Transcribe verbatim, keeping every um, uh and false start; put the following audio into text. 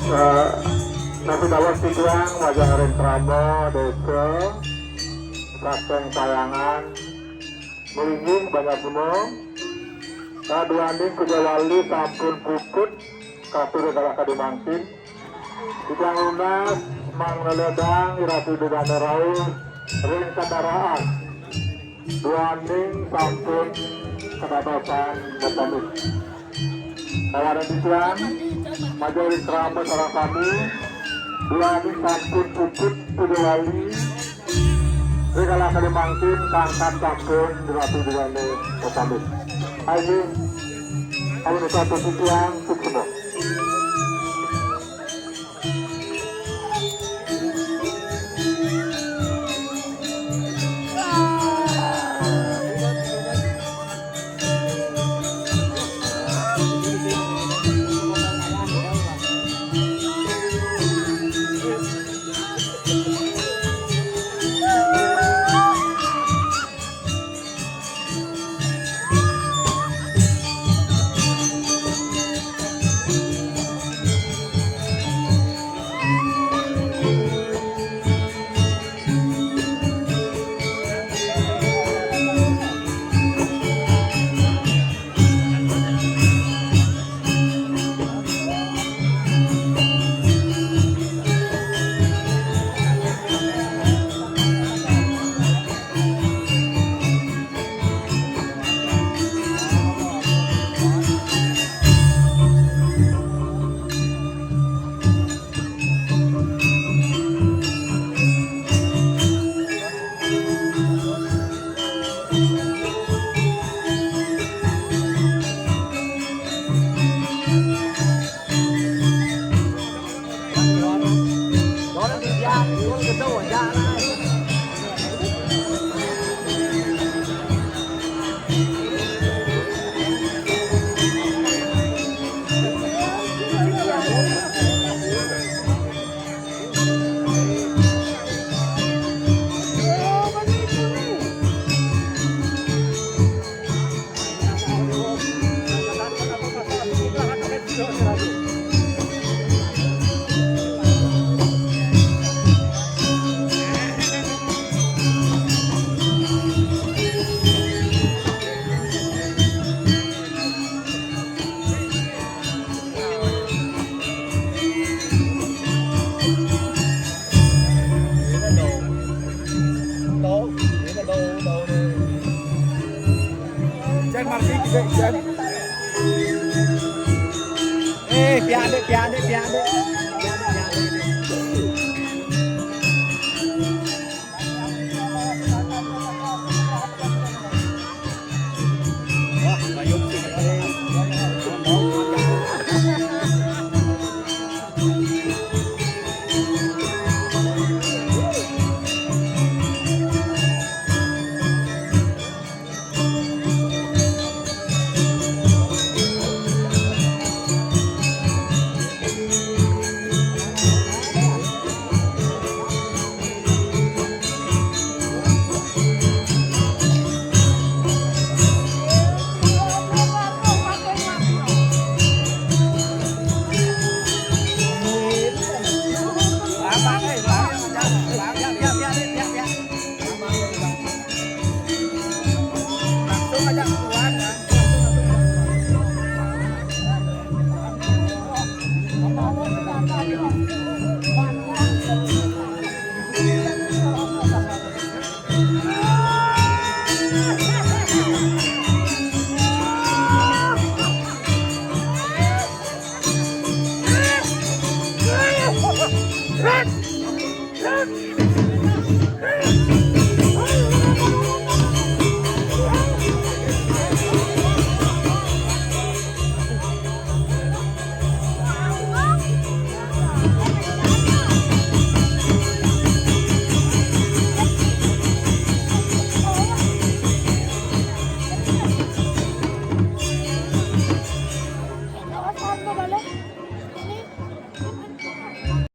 Eh, Nabi Dawas titiang majeng ring krama désa saking Payangan, malinggih banyak gunung. Saduaning puja wali sampun puput katur ring galah kadi mangkin. Titiang nunas mangda lédang I Ratu Ida Dané rauh ring kendaraan. Duaning sampun kadadosan betamis. Kawanan titiang majeng ring krama sareng sami. Duaning sampun puput puja wali. Ring galah kadi mangkin kangkat sampun I Ratu Ida Dané betamis. Inggih, amun satu titiang suksma. Jan, margi, jan. Eh, pian, Dik, pian, Dik, pian, Dik.